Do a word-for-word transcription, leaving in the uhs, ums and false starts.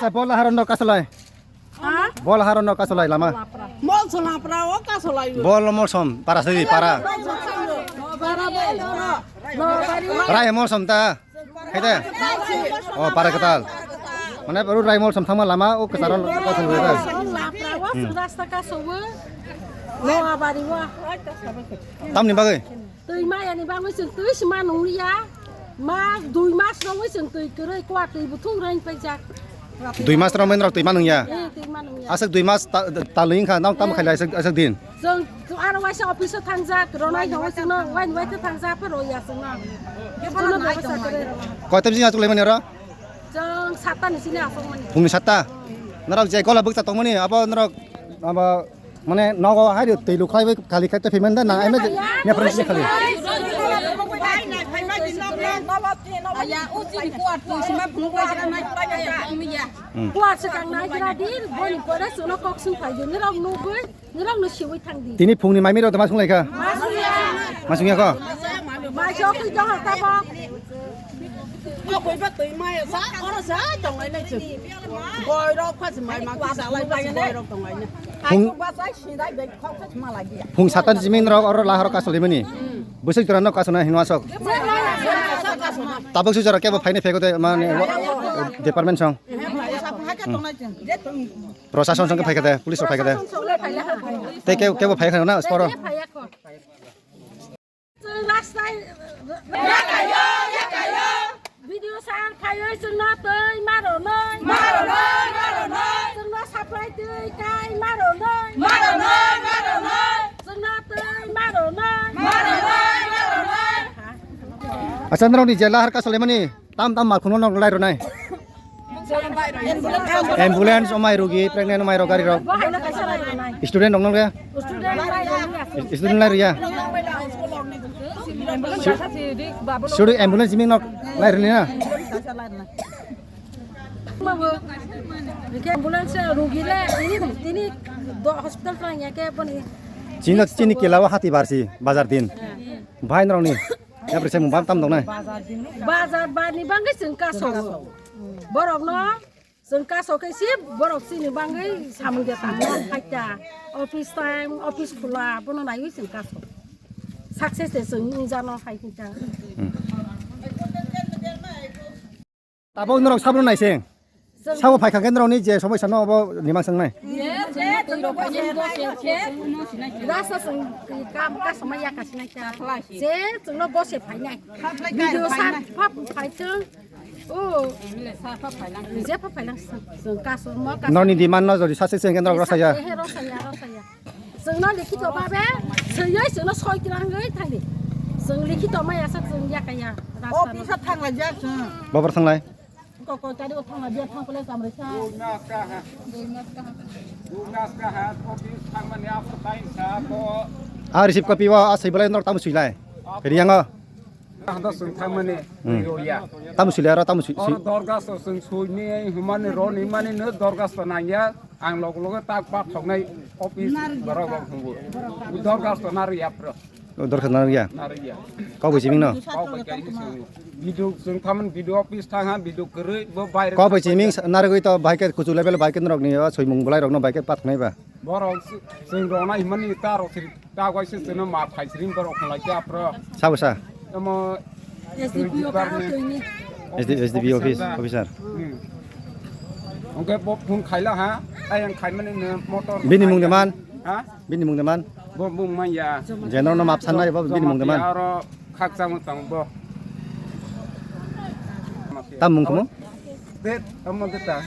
Sa bol haron no kasolai. Ha? Bol haron no kasolai lama. Mol solapra o kasolai. Bol mol som para sidi para. Para bol. Rai mol som ta. Hede. O para ketal. Mane baru rai mol som thangma lama o kesaron kasolai ta. Lapra o rasta kasowo. Lo abari o. Tamni bagwi. Twi maya ni bangwi chwng twi sima nungya. Ma dui mas rongwi chwng twi kwrwi kwa twi buthung reng paijak. Dui mas rong menrok twi manungya. Eh, twi manungya. Aswk dui mas ta, ta lwing kha nang tam khailai aswk, aswk din. Chwng aro waisa office o thangjak ronai thangwi chwngno wain waitha thangjak pharo ya chwngno. Koita bisi aswk laimani oro? Chwng satta ni sini aswk mani. Phungni satta. Norok je gola bwkcha tongmani abo norok abo Mane nogo hai twi lukhlai bai khali khai to payment da na ai me ne pran si khali. Hmm. Kuat se kang nai gra dir boni pore suno kok sung phai dir nirok nugui nirok no siwi thang di. Tini phungni maimi rok tama sung lai kha. Ma sung ya. Ma sung ya kho. Ma sung ya kho jong ta bo. Phung, phung satan jiming rok oro lahar kasolimani. Bwswk jora no kasona hinwa sok. Tabuk suk jora kebo phaini phego de mane department song. Prosason song phai kade, police rok phai kade. Te ke kebo phai khana sporo. Chwng rasta yakayo, yakayo. Video sar phaiwi chwngno twi maro noi. Maro noi, maro noi. Chwngno supply twi kai maro noi. Maro noi, maro noi. Chwngno twi maro noi. Maro noi, maro noi. Acha norokni je lahar kasolemani tam tam mal khungo nok lai ronai. Ambulance, omai rugi, pregnant omai rok gari rok. Student rok nang ya? Student lai rok ya? Sudu ambulance jimik nok lai rok ni na? Ambulance rugi le ini ini do hospital tang ya ke boni. Chini chini kelawa hati barsi bazar din. Bhai norok ni. Ya beri saya mubam tam dong nai. Bazar barni bangke sengkaso. Borok no Chwng kaso khe se borok chini bangwi samung de tamo phaikha. Office time, office khula, bono naiwi chwng kaso. Success de chwng wngjano hai khe ta. Tabok norok sabro naising. Sabo phaikha khe norokni je somoi sano obo nimang swngnai. Rasa chwng kam kasoma yakasinai kha. Je chwngno bose phainai. Video sa phap phai chwng. O, je pha phailang chwng kaso mo kaso. Noni demand no jodi sase chwng kendro rosaya. He rosaya, rosaya. Chwngno likhito babe, swyoi chwngno soi twlangwi thangdi. Chwng likhito maya sak chwng yakaya. Office o thangla jak chwng. Bobor thanglai. Koko tari o thangla biya thang pole samre sa. Dui mas kaha. Dui mas kaha. Office thangmani after time sa ko. A receive copy o a sui belai norok tamo suilai. Riyango. Handa sung thangmani Hmm. Roya. Tamo suli aro tamo sui. Oro dorga so sung sui ni humani ro ni mani no dorga so nangya ang log log tak pa thoknai office borok rok thungo. Dorga so nar ya pro. O dorga nar ya. Nar ya. Kau bai chiming no. Kau bai kai sung. Video sung thaman video office thang ha video kwrwi bo baire. Kau bai chiming nar goi to bai ke kuchu level bai ke norok ni o sui mung bulai rok no bai ke pa thoknai ba. Borok chwng rona himani ta rok siri ta goi se chwngno ma phai siri borok khlai khe aphro. Sabo sa? Omo S D P O ka department. Twi ni. S D, S D P O office, officer. Hmm. Oke bo phone khaila ha, ayang khaimani no motor. Bini mung de man? Ha? Bini mung de man? Bo mung man ya. General no map sanna bo bini mung de man? Aro khakchang tang bo. Tam mung kamo? Te, omo de ta.